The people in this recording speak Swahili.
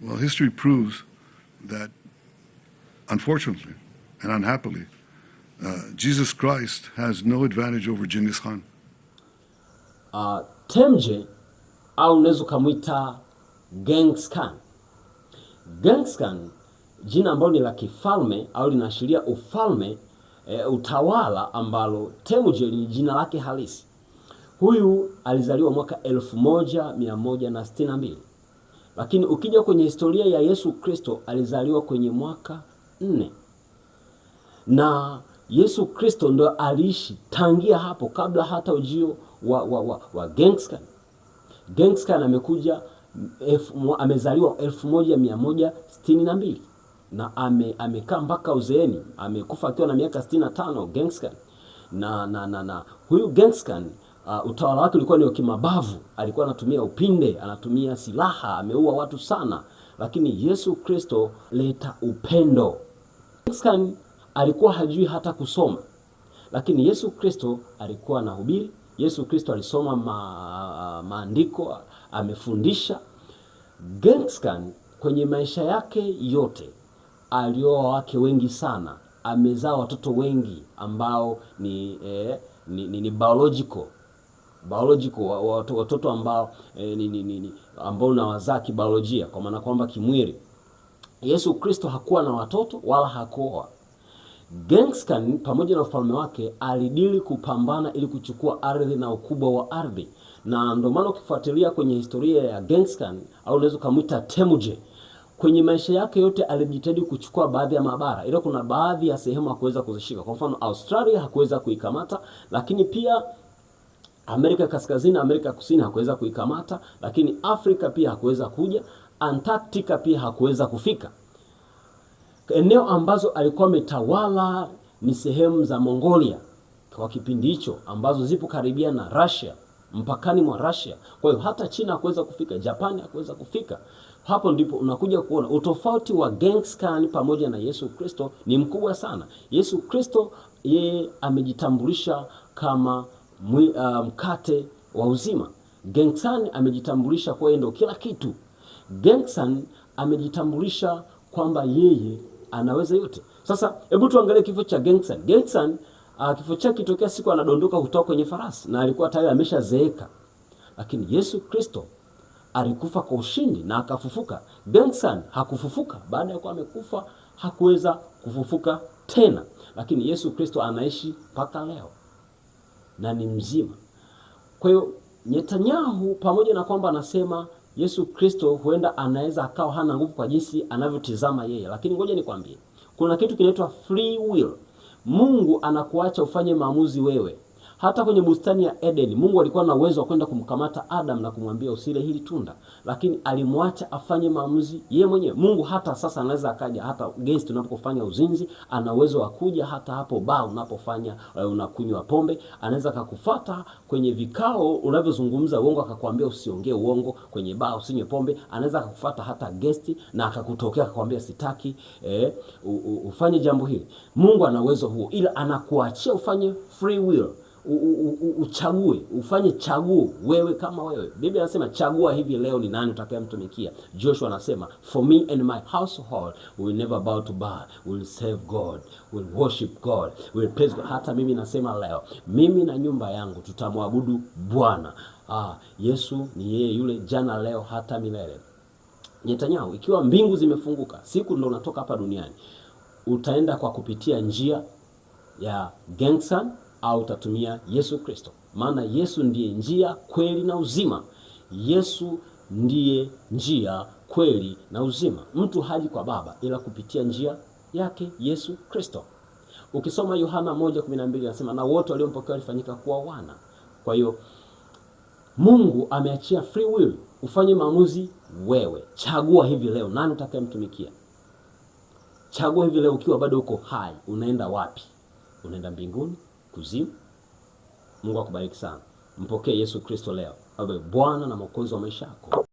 Well, history proves that, unfortunately and unhappily, Jesus Christ has no advantage over Genghis Khan. Temje au unaweza ukamwita Genghis Khan. Genghis Khan, jina ambalo ni la kifalme au linaashiria ufalme, utawala ambalo Temuje ni jina lake halisi. Huyu alizaliwa mwaka 1162. Lakini ukija kwenye historia ya Yesu Kristo alizaliwa kwenye mwaka 4. Na Yesu Kristo ndo aliishi tangia hapo kabla hata ujio wa Genghis Khan. Genghis Khan amezaliwa 1162 na amekaa mpaka uzeeni, amekufa akiwa na miaka 65 Genghis Khan. Na huyu Genghis Khan, utawala wake ulikuwa ni wa kimabavu, alikuwa anatumia upinde, anatumia silaha, ameua watu sana, lakini Yesu Kristo leta upendo. Genghis Khan alikuwa hajui hata kusoma, lakini Yesu Kristo alikuwa anahubiri. Yesu Kristo alisoma maandiko, amefundisha. Genghis Khan kwenye maisha yake yote alioa wake wengi sana, amezaa watoto wengi ambao ni biological watoto ambao ni ambao unawazaa kibiolojia, kwa maana kwamba kimwili. Yesu Kristo hakuwa na watoto wala hakuoa. Genghis Khan pamoja na ufalme wake alidili kupambana ili kuchukua ardhi na ukubwa wa ardhi, na ndio maana ukifuatilia kwenye historia ya Genghis Khan au unaweza ukamwita Temuje, kwenye maisha yake yote alijitahidi kuchukua baadhi ya mabara, ila kuna baadhi ya sehemu hakuweza kuzishika. Kwa mfano Australia hakuweza kuikamata, lakini pia Amerika Kaskazini, Amerika Kusini hakuweza kuikamata, lakini Afrika pia hakuweza kuja, Antarctica pia hakuweza kufika. Eneo ambazo alikuwa ametawala ni sehemu za Mongolia kwa kipindi hicho, ambazo zipo karibia na Russia, mpakani mwa Russia. Kwa hiyo hata China hakuweza kufika, Japani hakuweza kufika. Hapo ndipo unakuja kuona utofauti wa Genghis Khan pamoja na Yesu Kristo ni mkubwa sana. Yesu Kristo yeye amejitambulisha kama mkate wa uzima. Genghis Khan amejitambulisha kwa yeye ndio kila kitu. Genghis Khan amejitambulisha kwamba yeye anaweza yote. Sasa hebu tuangalie kifo cha Genghis Khan. Genghis Khan, kifo chake kitokea siku anadondoka kutoka kwenye farasi na alikuwa tayari ameshazeeka. Lakini Yesu Kristo alikufa kwa ushindi na akafufuka. Genghis Khan hakufufuka, baada ya kuwa amekufa hakuweza kufufuka tena. Lakini Yesu Kristo anaishi mpaka leo na ni mzima. Kwa hiyo Netanyahu pamoja na kwamba anasema Yesu Kristo huenda anaweza akawa hana nguvu kwa jinsi anavyotizama yeye, lakini ngoja nikwambie, kuna kitu kinaitwa free will. Mungu anakuacha ufanye maamuzi wewe. Hata kwenye bustani ya Eden, Mungu alikuwa na uwezo wa kwenda kumkamata Adam na kumwambia usile hili tunda, lakini alimwacha afanye maamuzi yeye mwenyewe. Mungu hata sasa anaweza akaja hata guest unapofanya uzinzi, ana uwezo wa kuja hata hapo baa unapofanya unakunywa pombe, anaweza akakufuata kwenye vikao unavyozungumza uongo akakwambia usiongee uongo kwenye baa, usinywe pombe. Anaweza akakufuata hata guest na akakutokea akakwambia sitaki ufanye jambo hili. Mungu ana uwezo huo, ila anakuachia ufanye free will. Uchague, ufanye chaguo wewe kama wewe. Biblia inasema chagua hivi leo ni nani utakayemtumikia. Joshua anasema for me and my household we will never bow to Baal, we will serve God, we will worship God, we will praise God. Hata mimi nasema leo, mimi na nyumba yangu tutamwabudu Bwana. Yesu ni yeye yule jana, leo hata milele. Netanyahu, ikiwa mbingu zimefunguka, siku ndo unatoka hapa duniani, utaenda kwa kupitia njia ya Genghis Khan au utatumia Yesu Kristo? Maana Yesu ndiye njia, kweli na uzima. Yesu ndiye njia, kweli na uzima. Mtu haji kwa Baba ila kupitia njia yake Yesu Kristo. Ukisoma Yohana 1:12 anasema na wote waliompokea walifanyika kuwa wana. Kwa hiyo Mungu ameachia free will, ufanye maamuzi wewe. Chagua hivi leo nani utakayemtumikia. Chagua hivi leo ukiwa bado uko hai, unaenda wapi? Unaenda mbinguni, kuzimu? Mungu akubariki sana. Mpokee Yesu Kristo leo awe Bwana na Mwokozi wa maisha yako.